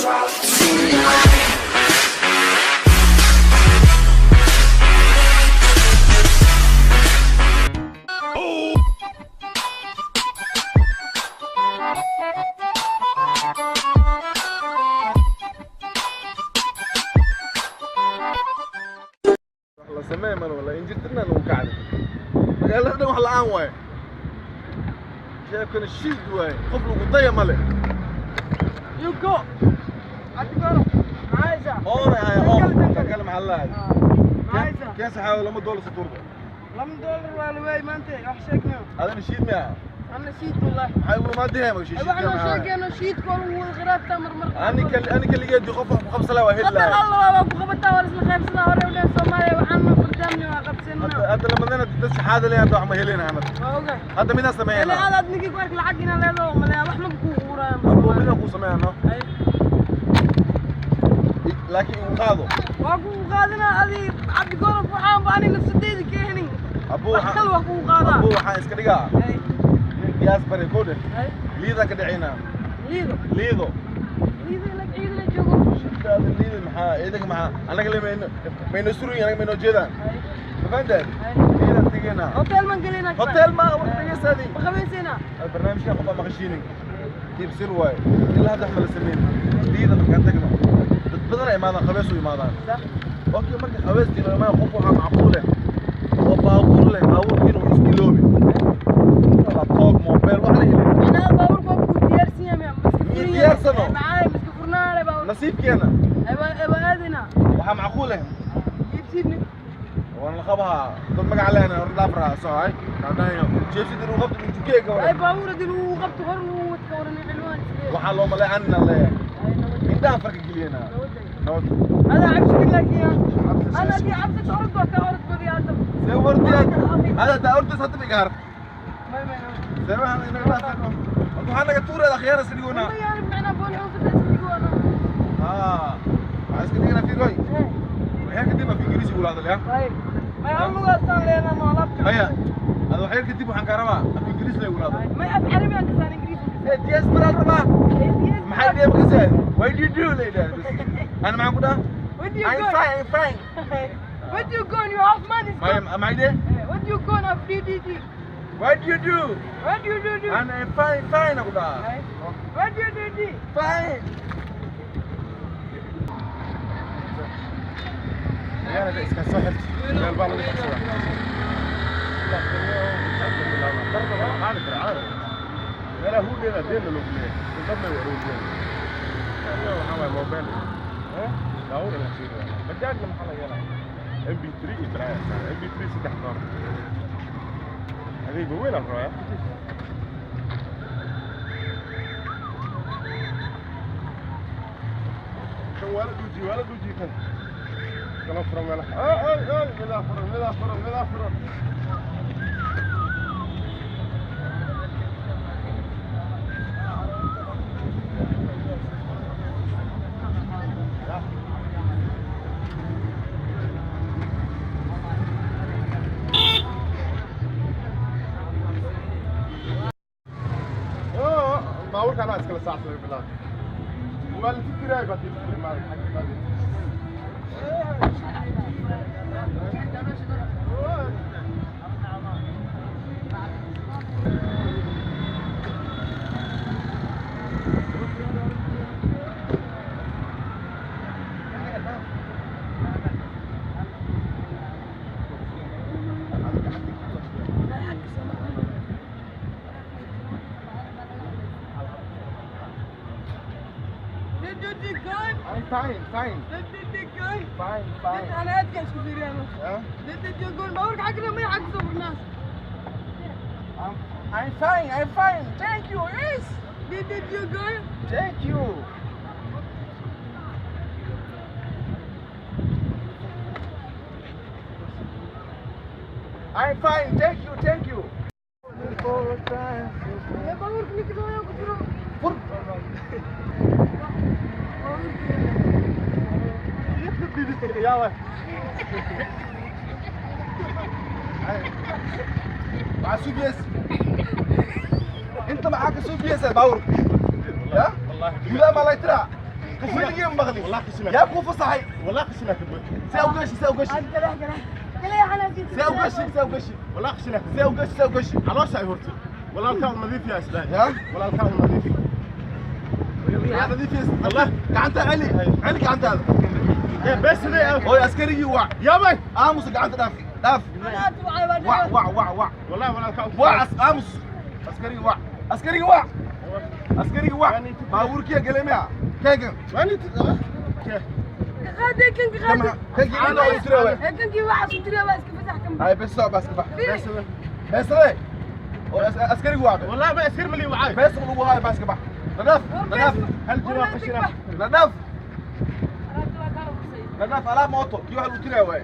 drop tonight. Wax la sameey man wala injirtana lagu kacday. Magaalada dhan wax la'aan waaye. Sheekana shiid waaye, qof lagu daya male. You go. Adigoro. Maaysa. Oona ay oon kan kale maxaa lahayd? Maaysa. Keen saxaawo $2 saturba. $2 waa la waayay maanta. Wax sheegnayo. Adana shiid miya? Ana shiid wallahi. Maxay ugu maadiheen ma shiid? Waxna sheegayno shiidka oo lagu wada qiraabtaa marmar. Ani kaligeedii qof wax ku qabsan lahaa waa heli qadar lahaa. Allah waa ku qabataa, waa isla qaybsanaa. Hore u leen Soomaaliya waxaan fardaamni waa qabsanaa. Hadda lamadana dad shaxaada leh, hadda wax ma helina anad. Waa ogahay. Hadda midaan sameeyna. Ilaa aad ninkii ku ark lacag inaa leedaho malaya wax ma ku quurayaan. Abuu, midaan kuu sameeyano, laakiin igu qaado. Waa kugu qaadanaa adi Cabdi Gorof, waxaan ba ani nafsadeyda ka helin. Abuu, wax kale waa kugu qaadaa. Abuu, waxaan iska dhigaa nin diaspora ko dheh. Liida ka dhicinaa. Liido? Liido. Liido inag ciidana joogo. Shirkaada liido maxaa ciidanka maxaa annaga le mayno mayno suruyin, annaga maynoo jeedaan. Ma fahantaad? Liidaan tegaynaa. Hotel man gelinaa. Hotel ma war dhegeysaadi. Ma qabaysaynaa. Barnaamijkan qof baa maqashiinin, tiibsir waaye, ilaa hadda wax ma la sameyn. Liida markaan tagno dad badan ay imaadaan, qabees u imaadaan. Okay, marka qabeestii loo imaado, qof waxaa macquul leh oo baabuur leh, baabuurkiina uu iskiloobi, laptop, mobile, wax la helin. Macnaha baabuurka waa ku diyaarsan yahay miya? Miska Miyay furan yahay? diyaarsano? Maxaa miska furnaale baabuur? Nasiibkeena. Aywa aadina. Waxaa macquul leh. Iibsiidni. Waan la qabahaa dad magac lehna hor dhaafraa socay dhaadhayo jeefsid inuu qabto injukeega. Ay baabuur hadii lagu qabto hor lagu wadka waran cilwaan iska. Waxaa loo malay anina leeyahay indhaha farka geliyena nabad. هذا عبسك لك يا انا دي عبسك ارد وكا ارد بدي هذا. See wardiyaad hada daa ordis hadda bigaar. ما ما See waxaan inaga dhaafano, waxaa naga tuurada akhyaara iska dhigoonaa. ما يعني معنا بول حوف تسلقونا. Haa, waxaa iska dhiganaa fiiroy waxyar kadib af Ingiriisi ula hadalaya. طيب ما يعملوا اصلا لنا ما لابتوب. Maya hada waxyar kadib waxaan kaa rabaa af Ingiriis la ula hadal. ما يعرف عربي انت ثاني انجليزي. Ee diaspora rabaa maxay dhee makasee why do you do la yidhahda bas ana maxaan ku dhaha? Where do you I'm go? fine, I'm fine. Where do you go? You have money. Maya maxay dhee? Where do you go now? DDD. Why do you do? Where do you do do? And I'm fine, fine aku dhaha. Where do you do do? Fine. Magaalada iska soo xirto meel baa lagu qabsadaa. Meelaha huudheeda deena loogu leeyahay dadna waa arooriyeen. Waxaa waaye mobile baabuur la sheegaya bajaajna maxaa laga helaa MP3 iyo balaya MP3 $3 adeeg weyn aan rabaa. Kan waa la dhuujiye, waa la dhuujiye. Kan kala furan meelaha. Ay ay ay, midaa furan, midaa furan, midaa furan. Baabuurka anaa iskala saacsaday bilaa waa la fikiraay baa tii maalig xagga. Did you go? I'm fine, fine. Did you go? Fine, fine. انا ادقش كثير انا. Yeah? Did you go? baabuurka xagna ma yacagso الناس. I'm fine, I'm fine. Thank you. Yes. Did you go? Thank you. I'm fine. Thank you. Thank you. Ya baabuurka ninka dooya ku jiro. Fur. Yawa. Maxaa suubiyes? Inta maxaa ka suubiyeysa baabuurka? Ya? Gudaha maa laga tiraa? Weligii ma maqlin. Wallahi qashinaa. Yaa kuu fasaxay? Wallahi qashinaa ka buuxi. See u gashi, see u gashi. See u gashi, see u gashi. Wallahi qashinaa ka See u gashi, see u gashi. Caloosha ay hurtay. Walaalkaa u nadiif yaa isdhahay. Yaa? Walaalkaa u nadiif. Yaa nadiif yes. Allah, gacanta celi. Celi gacantaada. Ee, beesadee ah. Hooy, askarigii wac. Yaabay. Aamus, gacanta dhaaf. Dhaaf. Wac, wac, wac, wac. Wallahi walaalkaa u Wac, aamus. Askarigii wac. Askarigii wac. Askarigii wac. Baabuurkiya galay miya? Keegan. Keegii inta waa isira waay. Hay, bes soo baas ka bax. Beesadee. Oo askarigii wac. Wallahi ma askar mali wacay. Bees lagu haayo, baas ka bax. Nadaaf, nadaaf. Hal jiro qashinaa. Nadaaf. Nadaaf alaab mooto. Kii waxa lagu tiraa waay.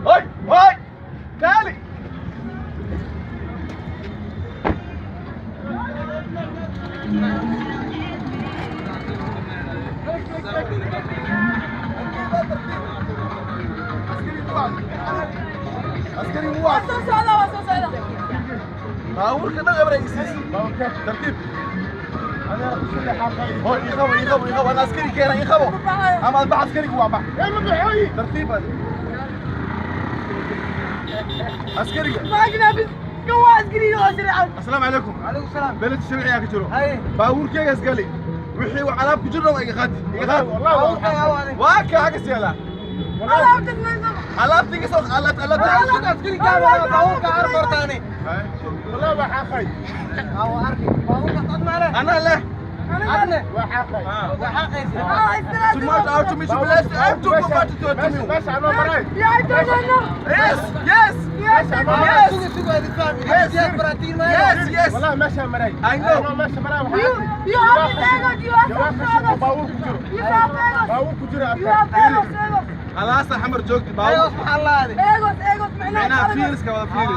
Hoy, hoy. Kaali. Askari muwaad. Baabuurka dhan ebraysiis. Tartiib. Hoy, ii qabo, ii qabo, ii qabo. Ana askari keena, ii qabo. Ama adba askarigu waa bax. Ee, ma baxooyi. Tartiib adi. Askariga. Asalaamu calaykum. Calaykum salaam. Beled sharciga ka jiro. Haye. Baabuurkeygaas gali. Wixii wax alaab ku jirna waa iga qaadi. Iga qaadi. Wallahi Baabuurka ayaa waaday. Waa ka xagga siyaala. Alaabta iga soo alaabta alaabta. Askari kaa baabuurka arkortaani. Wallahi waa xaaqay. Aa, arki. Baabuurka dad maale. Anaa leh. Adne. Waa xaaqay. Waa xaqaysa. Tomorrow out to me to bless. I'm too converted to Meesha you. meesha anoo maray. Yes, yes. Yes. Sugu sugu adi fahmi. Yes. Yes, baratiin maayo. Yes, yes. Wallahi meesha maray. I know. Anoo meesha maray waxaa arkay. Jawaab qashin oo baabuur ku jiro. Baabuur ku jiro arkay. Alaasa xamar joogti Ayos baabuur. maxaa laadi? Macnaha fiiriska wada fiiri.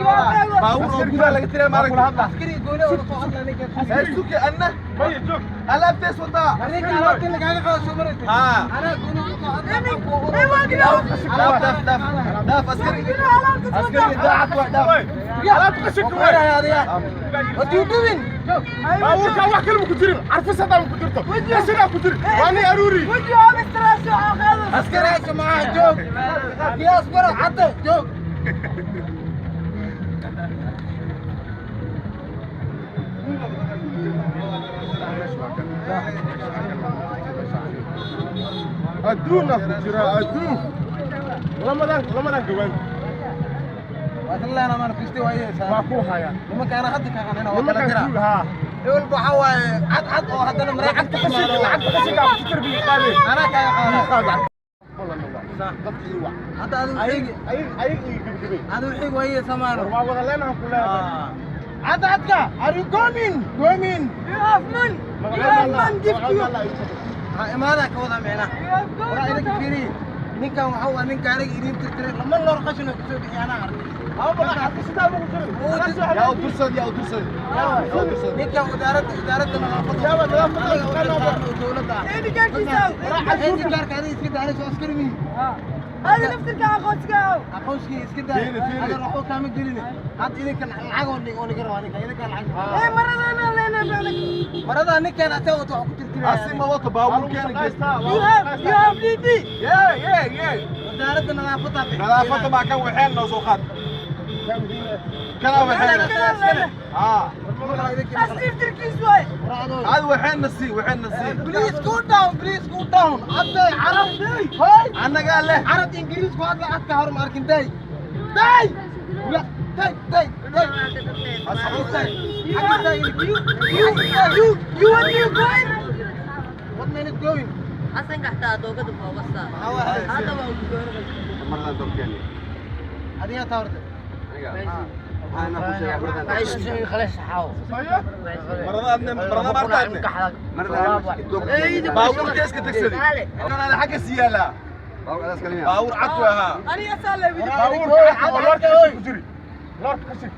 Baabuur Baabuur oo gudaha laga tiray ma aragtay. askari gooni oo soo hadla ninka. Hey, suki anna. Maya joog. Alaabtees wadaa. Ninka alaabta lagaaga qaado soo maraysa. Haa. Anaa gooni ugu soo hadla. Dhaaf, dhaaf, dhaaf. Dhaaf askari. Askari daacad waa dhaaf. Alaabta qashinka waay. What you doing? Baabuurka wax kale ma ku jirin. Carfis hadaa ma ku jirto. Qashinaa ku jiri. Waa nin aruuri. Askari. Askari joog. Kiyaas bara cadde joog. Adduuna ku jira adduun. Lamadan lamadan gawaan. Waa leena maan kusti waaye. Waa ku hayaa. Nimankaana hadda ka qanina waa kala Nimankan dira. tuug haa. Ewel waxa waaye cad cad oo haddana Lacagta Mareykanka qashinka lacagta qashinka ku tarbiya qaadee. Anaa kaaga qaada. Qaad. Dadka ii wac. Hadda adigu Ayag xigi ayag ayag ii gabgabay. adigu xigi waaye samaano. War waa wada leenahan ku leedahay. Cad cadka are you going? Going. Ha imaada ka wada meena. Wara idinka fiiri. Ninkan waxa waa ninka aniga idin tirtiray lama loor qashin oo kasoo bixi anaa arkay. Yaa u dursad, yaa u dursad. Yaa u dursad. Ninkan wasaaradda nadaafadda. Yaa nadaafadda, dowladda. Gaarka adiga iska daa aniga soo askari mihi. Aqoonsigii iska daa. Fiiri, fiiri. Adan waxba kaama gelin. Hadda idinka lacag oo dhig oo laga rabaa ninka idinka lacag. Marada ninkan asaga wato wax ku tirtiraya. Asi ma wato baabuurkeena geysta. Yeah, yeah, yeah. Wasaaradda nadaafadda. Nadaafadda baa kan waxeen noo soo qaad. Kana waxeen. Haa. Hadi waxeen na sii, waxeen na sii. Please go down, please go down. Hadda carab. Hey. Annagaa leh. Carab Ingiriis ku hadla adka hor ma arkin day. Day. La day day day. Day. What minute going? Maxaa waaye? Adiga tawarta. Marada adne, marada ma arkaadne. Baabuurka iska tagsaday. Kan ana xagga sii yaalaa. Baabuur cad waa haa. Baabuurka oo loorka qashin ku jiri. Loorka qashin.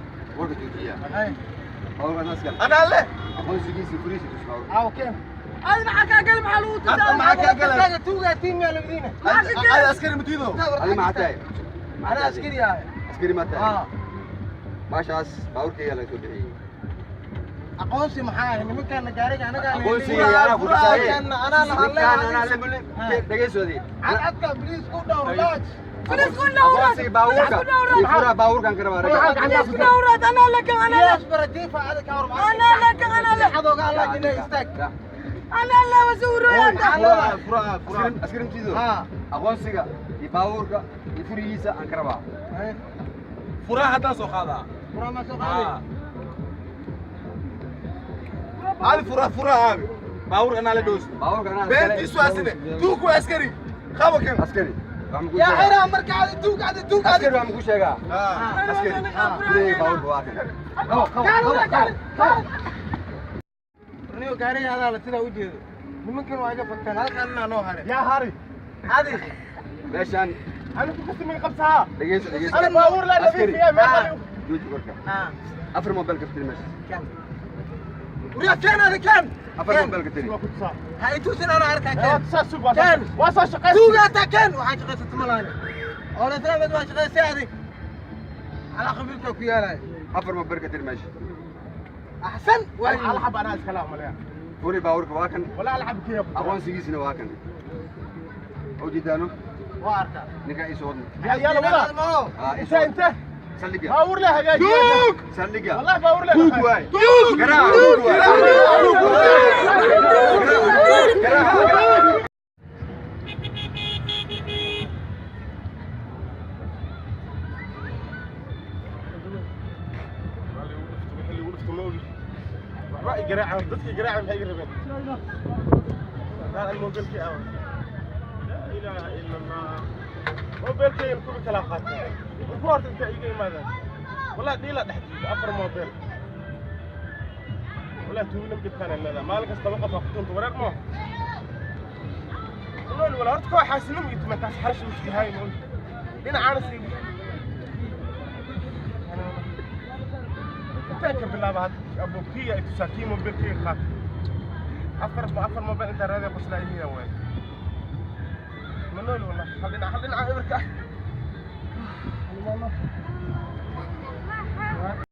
Anaa leh. Ah, okay. Hadda maxaa kaa galay? Tuuga tiim yaa labadiina. Hadi askari matiido. Ana askari ah. Ah. Baashaas baabuurkayga laga soo bixiyey. Aqoonsi maxaa ah nimankaana gaariga anagaa Aqoonsiga anaa ku tusaaye. Anaa la Ninkaan anaa hadlay. la muli dhegeysoodii. Cadcadka please ku dhowr laaj. Please ku dhowr. Aqoonsiga baabuurka iyo furaha baabuurkan ka rabaa ragga. Please ku dhowraad anaa laka anaa la Yes baratiifa ada ka hor. Anaa laka anaa la Cadowga Allah jina istaag. anaa la wasuuro Furaha, furaha, furaha. Askarintiidu. Ha. Aqoonsiga iyo baabuurka iyo furihiisa aan ka rabaa. Furaha haddaan soo qaadaa. Furaha ma soo qaaday? Hadi furaha, furaha aabi. Baabuurka anaa la dhows. Baabuurka anaa iskale. Beentiisu asine. Tuugku waa askari. Qaba kan. Askari. Waxaan kuu Yaa sheegaa. xiraa marka ada tuug ada tuug ada. Askari waxaan kuu sheegaa. Askari. Furihii baabuurka waa kan. Qabo, qabo, qabo, qabo. Niyo gaariga adaa la sidaa u jeedo. Nimankan waa iga fagtaan halkan anaa noo haray. Yaa hari. Adi. Meeshaan Anigu ku simin qabsaha. dhegeyso, dhegeyso. Ana baabuur laa Askari. nadiifiya meel. Jooji warka. Ha. Afar mobil ka tiri meesha. Uriya keen ada keen. Afar mobil ka tiri. Ha itusin anaa arkaa keen. Keen. Waa soo shaqaysa. Tuugaata keen waxaa shaqaysata ma lahan. Oo la islaamad waa shaqaysay adig. Calaa qabiilka ku yaalay. Afar mobil ka tiri meesha. Axsan waa Alxab anaa iskala malaya. Furi baabuurka waa kan. Wala alxab kiya. Aqoonsigiisina waa kan. Ujeedaano waa arkaa. ninkaa ii soo wadna. Yaa yaa wada. Ah, ii Inta soo wadna. inta. Saldhigga. Baabuur la hagaajiyo. Saldhigga. Wallahi baabuur la. Tuug waay. Garaac, tuug waay. Tuug waay. Garaac, garaac. Waxba i garaaca, dadka i garaaca maxay iga rabeen? Daan mobilkii awa. Laa ilaaha illa Allah. Mobilkaygan kuwi kala qaatay. Warku horta inta iga imaadaan. Wallahi dhiila dhex jiifta afar mobil. Wallahi tuugna dhibkaan ay leedahay. Maalin kastaba qof ha ku tunto wareer moo. Nool wala horta koox xaasinimo iyo tumantaas xarash uu iska hayo. Dhinacaana sii intaan ka bilaaba hadda abukiya itusaa kii mobilkayga qaatay. Afar afar mobil intaan raadiya qoslaa ihiina waay. Ma nool wallah hal dhinac eberka ah.